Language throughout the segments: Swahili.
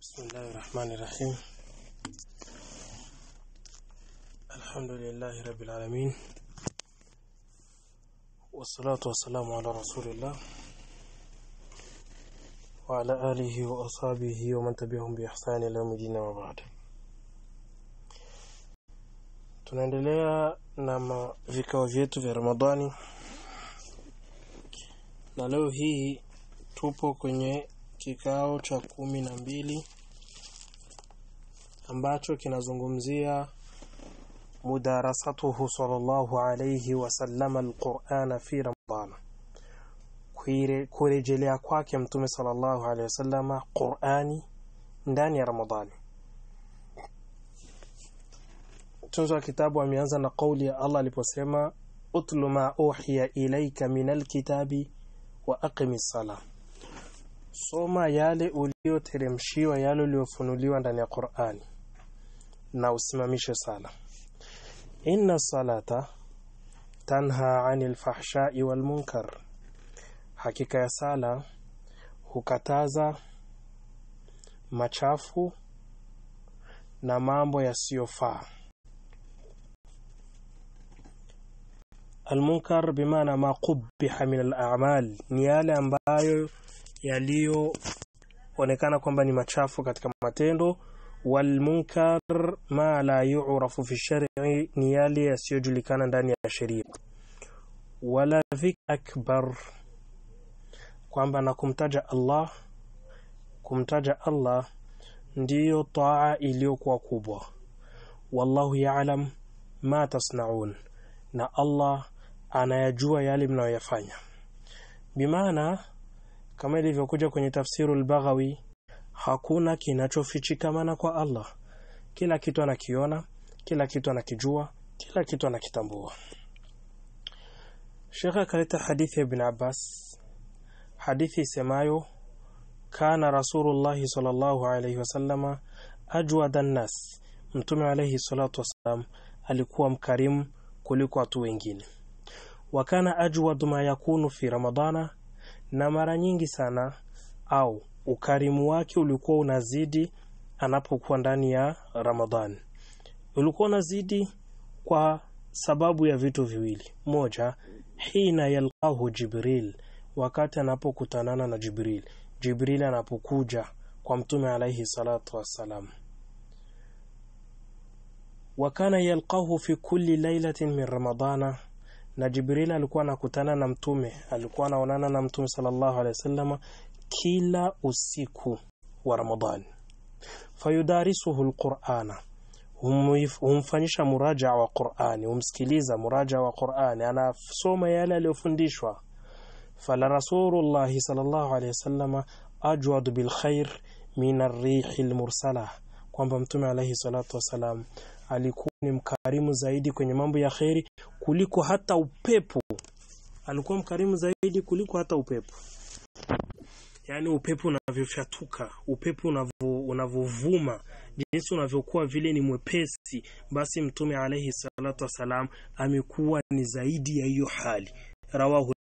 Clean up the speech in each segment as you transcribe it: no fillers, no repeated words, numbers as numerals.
بسم الله الرحمن الرحيم. الحمد لله رب العالمين، والصلاة والسلام على رسول الله وعلى آله وأصحابه ومن تبعهم بإحسان إلى يوم الدين، وبعد. Tunaendelea na vikao vyetu vya Ramadhani, na leo hii tupo kwenye kikao cha 12 ambacho kinazungumzia mudarasatuhu sallallahu alayhi wasallam alquran fi Ramadhan, kurejelea kwake Mtume sallallahu alayhi wasallam Qur'ani ndani ya Ramadhani. Tunzo kitabu ameanza na kauli ya Allah aliposema utlu ma uhiya ilayka minal kitabi wa aqimis salah, soma yale uliyoteremshiwa, yale uliyofunuliwa ndani ya Qur'ani, na usimamishe sala. Inna salata tanha 'anil fahsha'i wal munkar, hakika ya sala hukataza machafu na mambo yasiyofaa. Al-munkar bimaana ma qubbiha min al-a'mal, ni yale ambayo yaliyoonekana kwamba ni machafu katika matendo. Wal munkar ma la yu'rafu fi shar'i, ni yale yasiyojulikana ndani ya sheria. Wala dhik akbar, kwamba na kumtaja Allah, kumtaja Allah ndiyo taa iliyokuwa kubwa. Wallahu ya'lam ma tasna'un, na Allah anayajua yale mnayoyafanya. Bimaana kama ilivyokuja kwenye tafsiru al-Baghawi, hakuna kinachofichikamana kwa Allah. Kila kitu anakiona, kila kitu anakijua, kila kitu anakitambua. Sheikh akaleta hadithi ya Ibn Abbas, hadithi isemayo kana Rasulullah sallallahu alayhi wasallama ajwada an-nas, Mtume alayhi salatu wasallam alikuwa mkarimu kuliko watu wengine. Wakana ajwadu ma yakunu fi Ramadana, na mara nyingi sana au ukarimu wake ulikuwa unazidi anapokuwa ndani ya Ramadhan. Ulikuwa unazidi kwa sababu ya vitu viwili. Moja, hina yalqahu Jibril, wakati anapokutanana na Jibril. Jibril anapokuja kwa Mtume alayhi salatu wassalam. Wakana yalqahu fi kulli lailatin min Ramadana, na Jibril alikuwa anakutana na Mtume, alikuwa anaonana na Mtume sallallahu alayhi wasallam kila usiku wa Ramadhan. Fayudarisuhu alqur'ana, humfanyisha muraja wa Qur'ani, humsikiliza muraja wa Qur'ani, anasoma yale aliyofundishwa. Fala Rasulullah sallallahu alayhi wasallam ajwadu bil khair min ar-rihil mursala, kwamba Mtume alayhi salatu wasalam alikuwa ni mkarimu zaidi kwenye mambo ya khairi kuliko hata upepo. Alikuwa mkarimu zaidi kuliko hata upepo. Yani upepo unavyofyatuka, upepo unavovuma, jinsi unavyokuwa vile ni mwepesi, basi Mtume alayhi salatu wasalam amekuwa ni zaidi ya hiyo hali. Rawahu.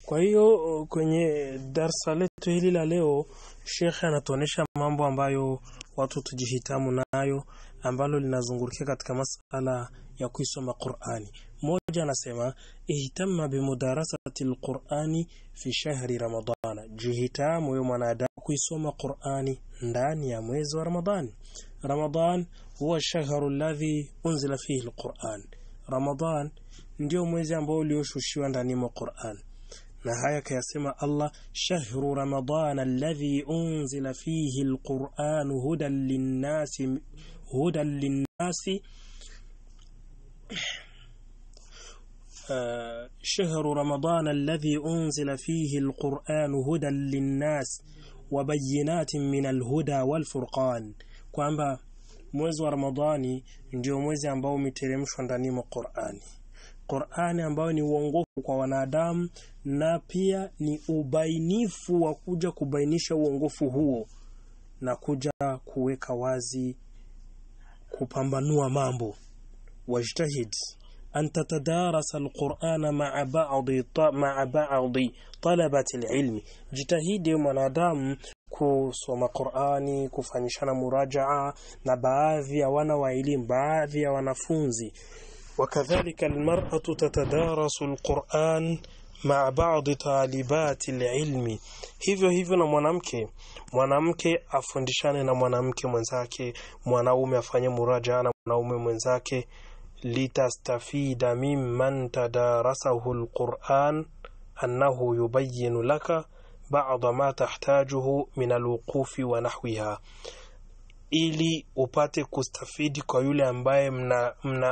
Kwa hiyo kwenye darsa letu hili la leo, Sheikh anatuonesha mambo ambayo watu tujihitamu nayo, ambalo linazungukia katika masala ya kuisoma Qur'ani. Moja anasema ihtamma bimudarasati alqur'ani fi shahri Ramadana, jihitamu wewe mwanadamu kuisoma Qur'ani ndani ya mwezi wa Ramadhani. Ramadhan huwa shahru alladhi unzila fihi alqur'an, Ramadhan ndio mwezi ambao ulioshushiwa ndani mwa Qur'an. Na haya kayasema Allah, shahru Ramadhan alladhi unzila fihi alqur'an hudan linnasi, hudan linnasi شهر رمضان الذي أنزل فيه القرآن هدى للناس وبينات من الهدى والفرقان, kwamba mwezi wa Ramadhani ndio mwezi ambao umeteremshwa ndani mwa Qur'ani. Qur'ani ambayo ni uongofu kwa wanadamu na pia ni ubainifu wa kuja kubainisha uongofu huo na kuja kuweka wazi, kupambanua mambo. Wajtahid An tatadarasa alqur'ana ma'a ba'dhi talabati alilmi, jitahidi mwanadamu kusoma Qur'ani, kufanyishana murajaa na baadhi ya wana wa elimu, baadhi ya wanafunzi. Wakadhalika almar'atu tatadarasu alquran ma'a ba'dhi talibati alilmi, hivyo hivyo na mwanamke, mwanamke afundishane na mwanamke mwenzake, mwanaume afanye murajaa na mwanaume mwenzake. Litastafida mimman tadarasahu alquran annahu yubayinu laka ba'd ma tahtajuhu min alwuqufi wa nahwiha, ili upate kustafidi kwa yule ambaye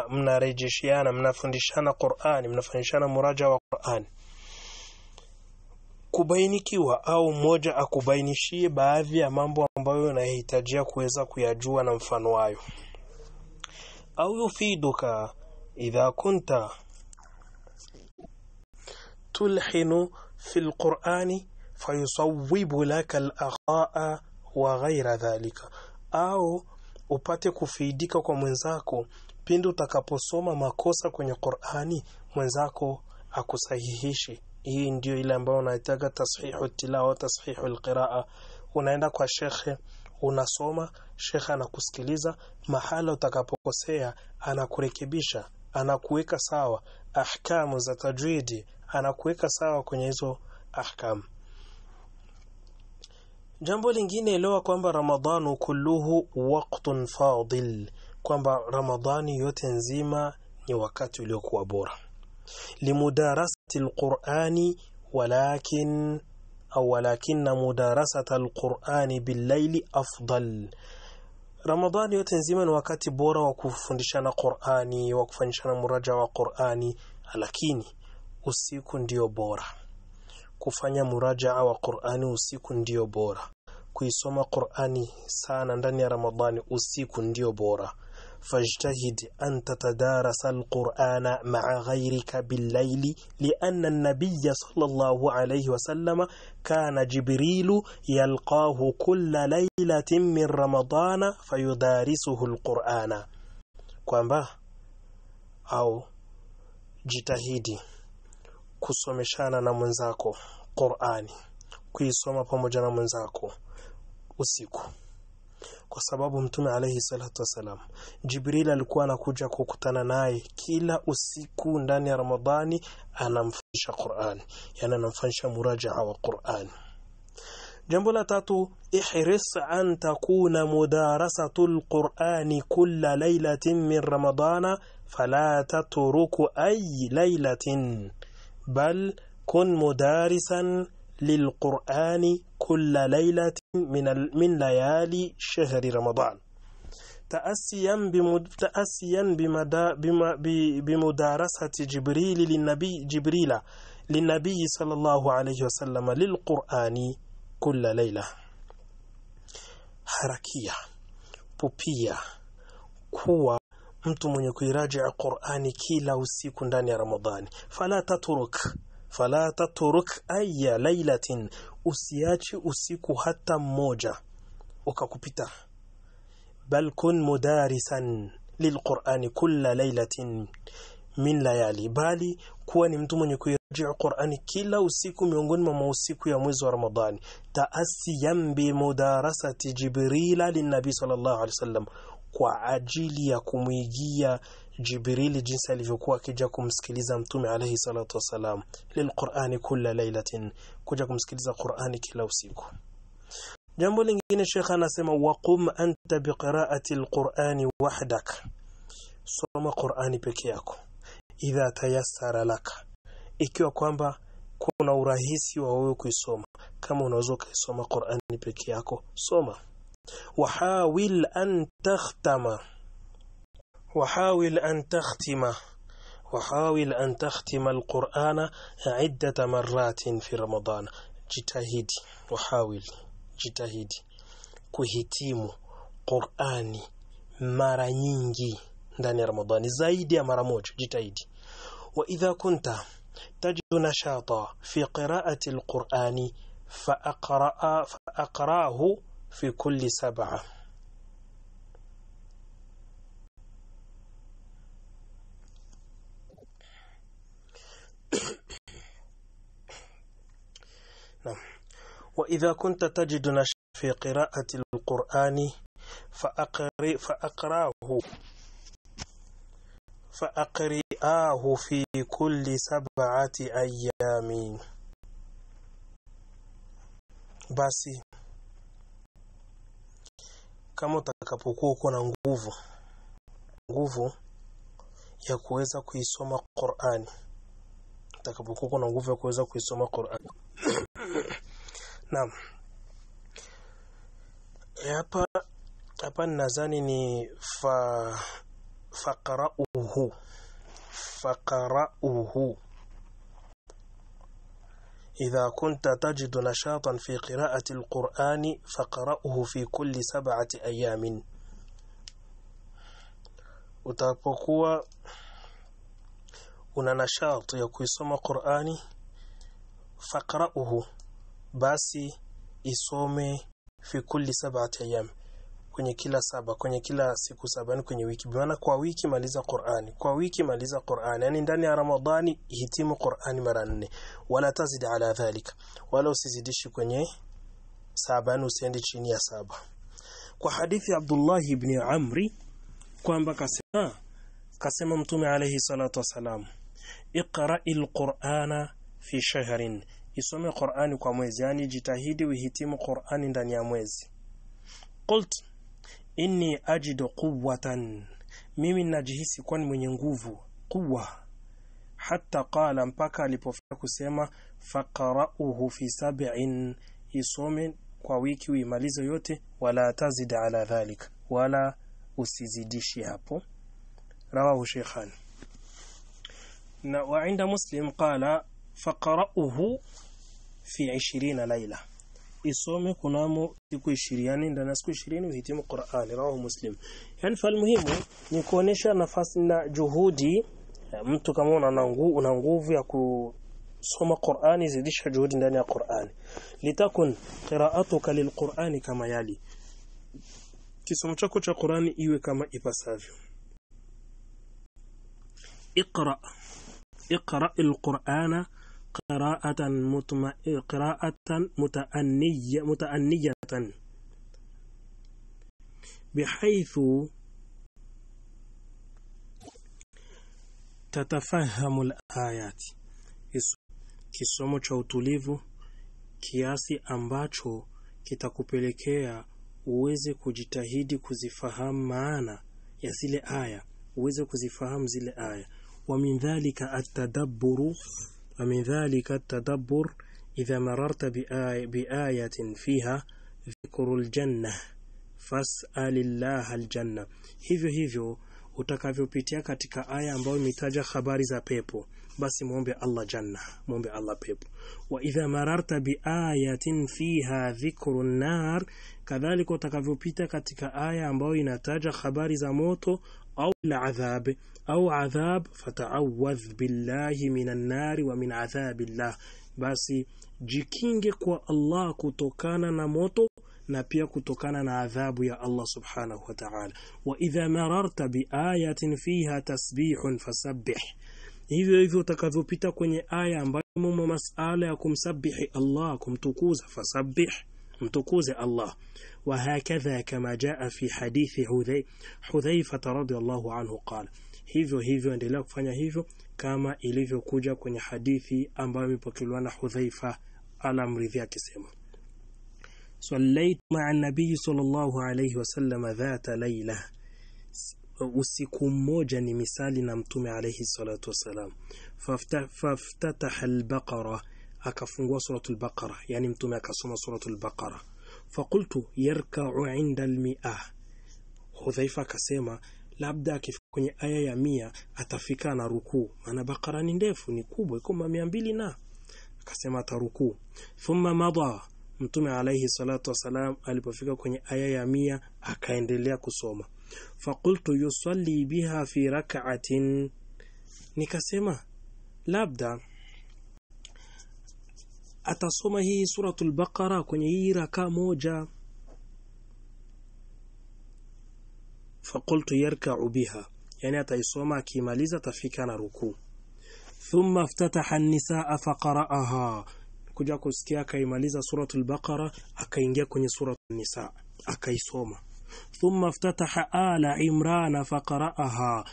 mnarejeshiana, mnafundishana Qur'ani, mnafanyishana muraja wa Qur'ani, kubainikiwa au mmoja akubainishie baadhi ya mambo ambayo unahitajia kuweza kuyajua na mfano wayo. Au yufiduka idha kunta tulhinu fi alqur'ani fayusawwibu laka al-akhtaa wa ghayra dhalika, au upate kufaidika kwa mwenzako pindi utakaposoma makosa kwenye Qur'ani, mwenzako akusahihishe. Hii ndio ile ambayo unaitaka tashihu tilawa, tashihu alqiraa. Unaenda kwa shekhe, unasoma, shekhe anakusikiliza, mahala utakapokosea anakurekebisha, anakuweka sawa. Ahkamu za tajwidi anakuweka sawa kwenye hizo ahkamu. Jambo lingine, elewa kwamba Ramadhanu kulluhu waqtun fadil, kwamba Ramadhani yote nzima ni wakati uliokuwa bora limudarasati alqur'ani, walakin au walakinna mudarasata alqur'ani billaili afdal. Ramadhani yote nzima ni wakati bora wa kufundishana Qur'ani, wa kufanyishana muraja wa Qur'ani, lakini usiku ndio bora kufanya murajaa wa Qur'ani. Usiku ndio bora kuisoma Qur'ani sana ndani ya Ramadhani, usiku ndio bora. Fajtahid an tatadarasa alqur'ana ma'a ghayrika billayli lianna an-nabiy sallallahu alayhi wasallama kana Jibrilu yalqahu kulla laylatin min Ramadana fayudarisuhu alqur'ana, kwamba au jitahidi kusomeshana na mwenzako Qur'ani, kuisoma pamoja na mwenzako usiku, kwa sababu Mtume alayhi salatu wasalam, Jibril alikuwa anakuja kukutana naye kila usiku ndani ya Ramadhani, anamfundisha Qur'ani, yani anamfanyisha murajaa wa Qur'ani. Jambo la tatu, ihris an takuna mudarasatu alqur'ani kulla laylatin min Ramadana fala tatruku ay laylatin bal kun mudarisan lilqur'ani kulla laylatin min layali shahri Ramadan taasiyan bimudarasati Jibril linnabi sallallahu alayhi wasallam lilqur'ani kulla layla. Harakia, pupia kuwa mtu mwenye kuirajia Qur'ani kila usiku ndani ya Ramadhani. Fala tatruk ayya laylatin, usiachi usiku hata mmoja ukakupita. Bal kun mudarisan lilqur'ani kulla laylatin min layali, bali kuwa ni mtu mwenye kuirajia Qur'ani kila usiku miongoni mwa mausiku ya mwezi wa Ramadhani. Taasiyan bi mudarasati Jibrila linnabi sallallahu alaihi wasallam, kwa ajili ya kumwigia Jibrili jinsi alivyokuwa akija kumsikiliza Mtume alayhi salatu wasalam, lilqur'ani kulla laylatin, kuja kumsikiliza Qur'ani kila usiku. Jambo lingine Sheikh anasema waqum anta biqira'ati alqur'ani wahdak, soma Qur'ani peke yako, idha tayassara laka, ikiwa kwamba kuna urahisi wa wewe kuisoma. Kama unaweza kuisoma Qur'ani peke yako, soma. Wahawil an takhtama وحاول أن تختم القرآن عدة مرات في رمضان. Jitahidi, wahawil, jitahidi kuhitimu Qur'ani mara nyingi ndani ya Ramadhani, zaidi ya mara moja, jitahidi. Wa idha kunta tajidu nashata fi qira'ati al-Qur'ani fa'aqra'ahu fi kulli 7. Naam. Wa idha kunta tajidu fi qira'ati al-Qur'ani faqri'ahu fi kulli 7 ayamin, basi kama utakapokuwa uko na nguvu ya kuweza kuisoma Qur'ani, utakapokuwa uko na nguvu ya kuweza kuisoma Qur'ani. Naam. Hapa nadhani ni faqra'uhu idha kunta tajidu nashatan fi qira'ati al-Qur'ani faqra'uhu fi kulli 7 ayamin, utapokuwa una nashati ya kuisoma Qur'ani, faqra'uhu, basi isome fi kulli 7 ayam, kwenye kila saba, kwenye kila siku saba, yani kwenye wiki. Maana kwa wiki maliza Qur'ani, kwa wiki maliza Qur'ani, yani ndani ya Ramadhani hitimu Qur'ani mara 4, wala tazid ala dhalika, wala usizidishi kwenye saba, yani usiende chini ya 7. Kwa hadithi Abdullah ibn Amri kwamba kasema Mtume alayhi salatu wasalam, iqra'il Qur'ana fi shahrin, isome Qur'ani kwa mwezi, yani jitahidi uhitimu Qur'ani ndani ya mwezi. Qult inni ajidu quwwatan, mimi najihisi kuwa ni mwenye nguvu, quwwa. Hatta qala, mpaka alipofika kusema faqra'uhu fi 7, isome kwa wiki uimalize yote, wala tazid ala dhalik, wala usizidishi hapo. Rawahu Shaykhan. Na wa inda Muslim qala faqra'uhu fi 20 laila, isome kunamo siku 20, ndani ya siku 20 uhitimu Qur'ani. Rawahu Muslim. Yani falmuhimu ni kuonesha nafasi na juhudi. Mtu kama una nguvu ya kusoma Qur'ani, zidisha juhudi ndani ya Qur'ani. Litakun qira'atuka lilqur'ani kama yali, kisomo chako cha Qur'ani iwe kama ipasavyo. Iqra al-Qur'ana qira'atan muta'anniyatan bihaythu tatafahamu al-ayat, kisomo cha utulivu kiasi ambacho kitakupelekea uweze kujitahidi kuzifahamu maana ya zile aya, uweze kuzifahamu zile aya. Wa min dhalika at-tadabburu, wa min dhalika at-tadabbur idha mararta biayatin fiha dhikru al-janna fas'alillaha al-janna, hivyo hivyo utakavyopitia katika aya ambayo imetaja habari za pepo, basi muombe Allah janna, muombe Allah pepo. Wa idha mararta biayatin fiha dhikru an-nar, kadhalika utakavyopita katika aya ambayo inataja habari za moto au adhab au adhab, fata'awadh billahi minan nari wa min adhabillah, basi jikinge kwa Allah kutokana na moto na pia kutokana na adhabu ya Allah subhanahu wa ta'ala. Wa idha mararta biayatin fiha tasbihun fasabbih, hivyo hivyo utakavyopita kwenye aya ambayo mumo masala ya kumsabihi Allah, kumtukuza, fasabbih, mtukuze Allah. Wa hakadha kama jaa fi hadithi Hudhaifa radhiyallahu anhu qala, hivyo hivyo endelea kufanya hivyo kama ilivyokuja kwenye hadithi ambayo imepokelewa na Hudhaifa alamridhia akisema, sallaitu ma'a an-nabiy sallallahu alayhi wasallam dhata layla, usiku mmoja ni misali na Mtume alayhi salatu wasalam. Faftataha al-Baqara, akafungua suratul Baqara, yani Mtume akasoma suratul Baqara. Faqultu yarka'u 'inda al-mi'ah, Hudhaifa akasema labda akifika kwenye aya ya 100 atafika na rukuu, maana Baqara ni ndefu, ni kubwa, iko 200 na akasema atarukuu. Thumma madha, Mtume alayhi salatu wasalam alipofika kwenye aya ya 100 akaendelea kusoma. Faqultu yusalli biha fi rak'atin, nikasema labda atasoma hii suratul Baqara kwenye hii raka moja. Faqultu yarka'u biha, yani ataisoma akimaliza atafika na rukuu. Thumma iftataha an-nisaa faqara'aha, kuja kusikia akaimaliza suratul Baqara akaingia kwenye suratul Nisa akaisoma. Thumma iftataha ala Imran faqara'aha,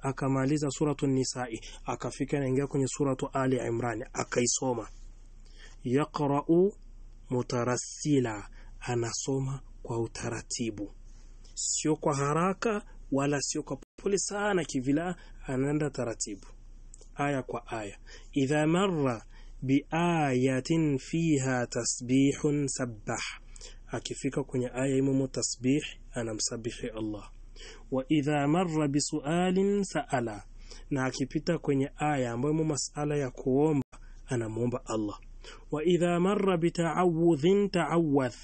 akamaliza suratul Nisaa akafika naingia kwenye suratu Ali Imran akaisoma. Yaqra'u mutarassila, anasoma kwa utaratibu, sio kwa haraka wala sio kwa pole sana kivila, anaenda taratibu aya kwa aya. Idha marra biayatin fiha tasbihun sabbah, akifika kwenye aya imomo tasbih anamsabihi Allah. Wa idha marra bisualin saala, na akipita kwenye aya ambayo imo masala ya kuomba anamuomba Allah. Wa idha marra bita'awudhin ta'awadh,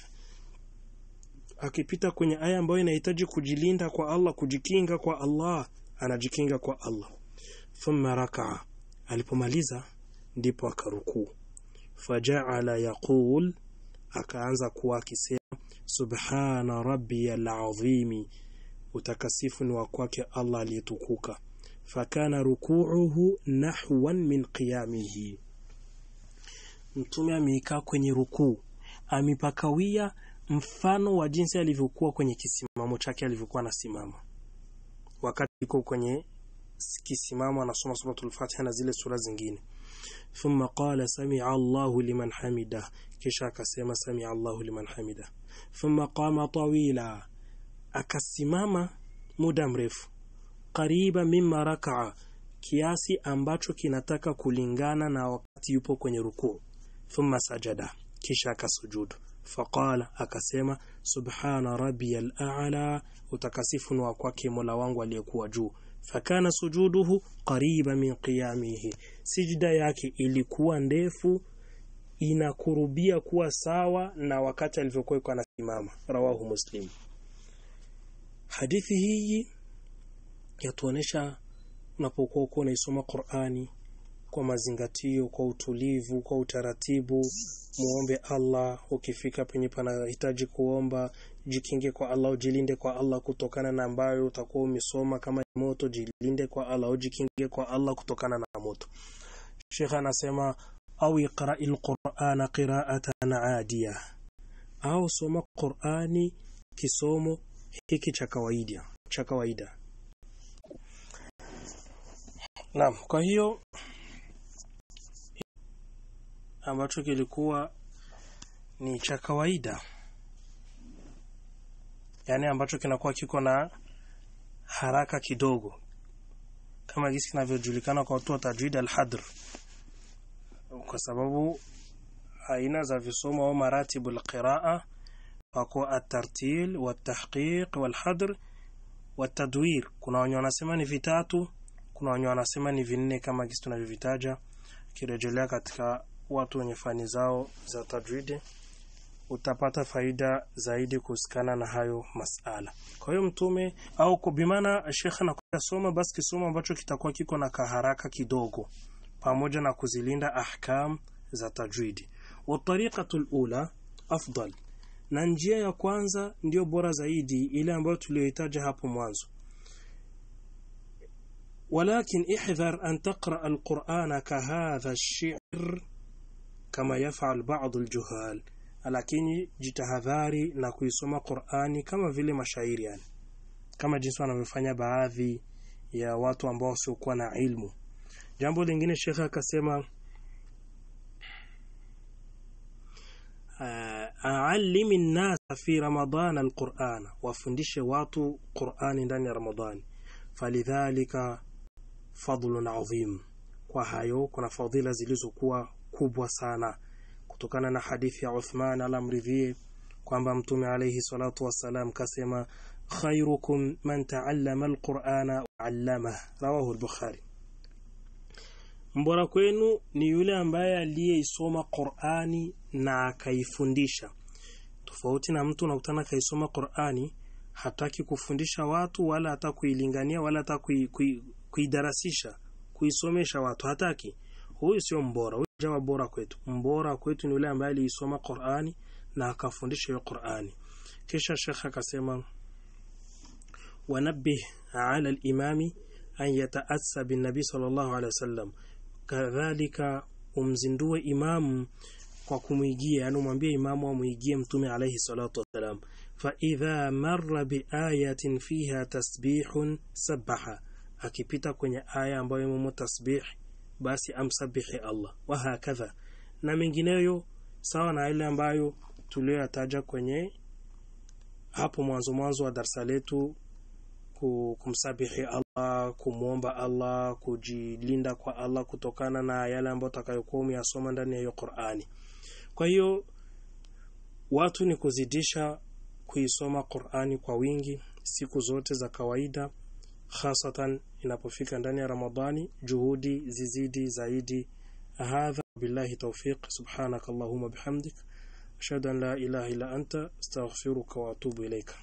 akipita kwenye aya ambayo inahitaji kujilinda kwa Allah, kujikinga kwa Allah, anajikinga kwa Allah. Thumma raka'a, alipomaliza ndipo akarukuu. Faja'ala yaqul, akaanza kuwa akisema subhana rabbiyal azimi, utakasifu ni wa kwake Allah aliyetukuka. Fakana rukuuhu nahwan min qiyamihi, Mtume ameikaa kwenye rukuu amepakawia mfano wa jinsi alivyokuwa kwenye kisimamo chake alivyokuwa anasimama wakati yuko kwenye kisimamo anasoma suratul Fatiha na zile sura zingine. Thumma qala sami'a Allahu liman hamida, kisha akasema sami'a Allahu liman hamida. Thumma qama tawila, akasimama muda mrefu, qariba mimma raka'a, kiasi ambacho kinataka kulingana na wakati yupo kwenye rukuu. Thumma sajada, kisha akasujudu. Faqala, akasema subhana rabbiyal a'la, utakasifu ni wa kwake Mola wangu aliyekuwa juu. Fakana sujuduhu qariba min qiyamihi, sijda yake ilikuwa ndefu inakurubia kuwa sawa na wakati alivyokuwa anasimama. Rawahu Muslim. Hadithi hii yatuonesha unapokuwa uko unaisoma Qur'ani kwa mazingatio, kwa utulivu, kwa utaratibu, muombe Allah. Ukifika penye panahitaji kuomba, jikinge kwa Allah, ujilinde kwa Allah kutokana na ambayo utakuwa umesoma. Kama moto, jilinde kwa Allah, ujikinge kwa Allah kutokana na moto. Sheikh anasema au iqra'il Qur'ana qira'atan 'adiya, au soma Qur'ani kisomo hiki cha kawaida, cha kawaida. Naam, kwa hiyo ambacho kilikuwa ni cha kawaida, yani ambacho kinakuwa kiko na haraka kidogo, kama jinsi kinavyojulikana kwa watu wa tajwid al-hadr, kwa sababu aina za visomo au maratibu al-qiraa wako at-tartil wat-tahqiq wal-hadr wat-tadwir. Kuna wenye wanasema ni vitatu, kuna wenye wanasema ni vinne, kama jinsi tunavyovitaja. Kirejelea katika watu wenye fani zao za tajwidi utapata faida zaidi kuhusikana na hayo masala. Kwa hiyo mtume au kubimana shekha na kusoma basi kisomo ambacho kitakuwa kiko na kaharaka kidogo, pamoja na kuzilinda ahkam za tajwidi. Wa tariqatul ula afdal, na njia ya kwanza ndiyo bora zaidi, ile ambayo tuliyoitaja hapo mwanzo. Walakin ihdhar an taqra alqur'ana kahadha ash-shi'r kama yaf'al ba'd al-juhal, lakini jitahadhari na kuisoma Qur'ani kama vile mashairi, yani kama jinsi wanavyofanya baadhi ya watu ambao wasiokuwa na ilmu. Jambo lingine shekha akasema a'allimi an-nas fi Ramadhan al-Qur'ana, wafundishe watu Qur'ani ndani ya Ramadhani. Falidhalika fadlun adhim, kwa hayo kuna fadhila zilizokuwa kubwa sana, kutokana na hadithi ya Uthman alamridhie kwamba Mtume alayhi salatu wasalam kasema khairukum man ta'allama al-Qur'ana wa 'allamahu, rawahu al-Bukhari. Mbora kwenu ni yule ambaye aliyeisoma Qur'ani na akaifundisha. Tofauti na mtu unakutana kaisoma Qur'ani hataki kufundisha watu wala hata kuilingania wala hata kuidarasisha, kuisomesha watu hataki. Huyu sio mbora, huyu jawa bora kwetu. Mbora kwetu ni yule ambaye aliisoma Qur'ani na akafundisha hiyo Qur'ani. Kisha Sheikh akasema wanabih ala al-imami an yataassa bin nabi sallallahu alaihi wasallam, Kadhalika umzindue imamu kwa kumwigia, yani umwambie imamu amwigie Mtume alayhi salatu wasalam. Fa idha marra bi ayatin fiha tasbihun sabaha, akipita kwenye aya ambayo imo tasbih basi amsabihi Allah, wa hakadha na mengineyo sawa na ile ambayo tuliyoyataja kwenye hapo mwanzo mwanzo wa darsa letu, kumsabihi Allah, kumwomba Allah, kujilinda kwa Allah kutokana na yale ambayo utakayokuwa umeyasoma ndani ya hiyo Qur'ani. Kwa hiyo watu ni kuzidisha kuisoma Qur'ani kwa wingi siku zote za kawaida, hasatan inapofika ndani ya Ramadhani, juhudi zizidi zaidi. Hadha billahi tawfiq, subhanakallahumma bihamdik, ashhadu an la ilaha illa anta, astaghfiruka wa atubu ilaika.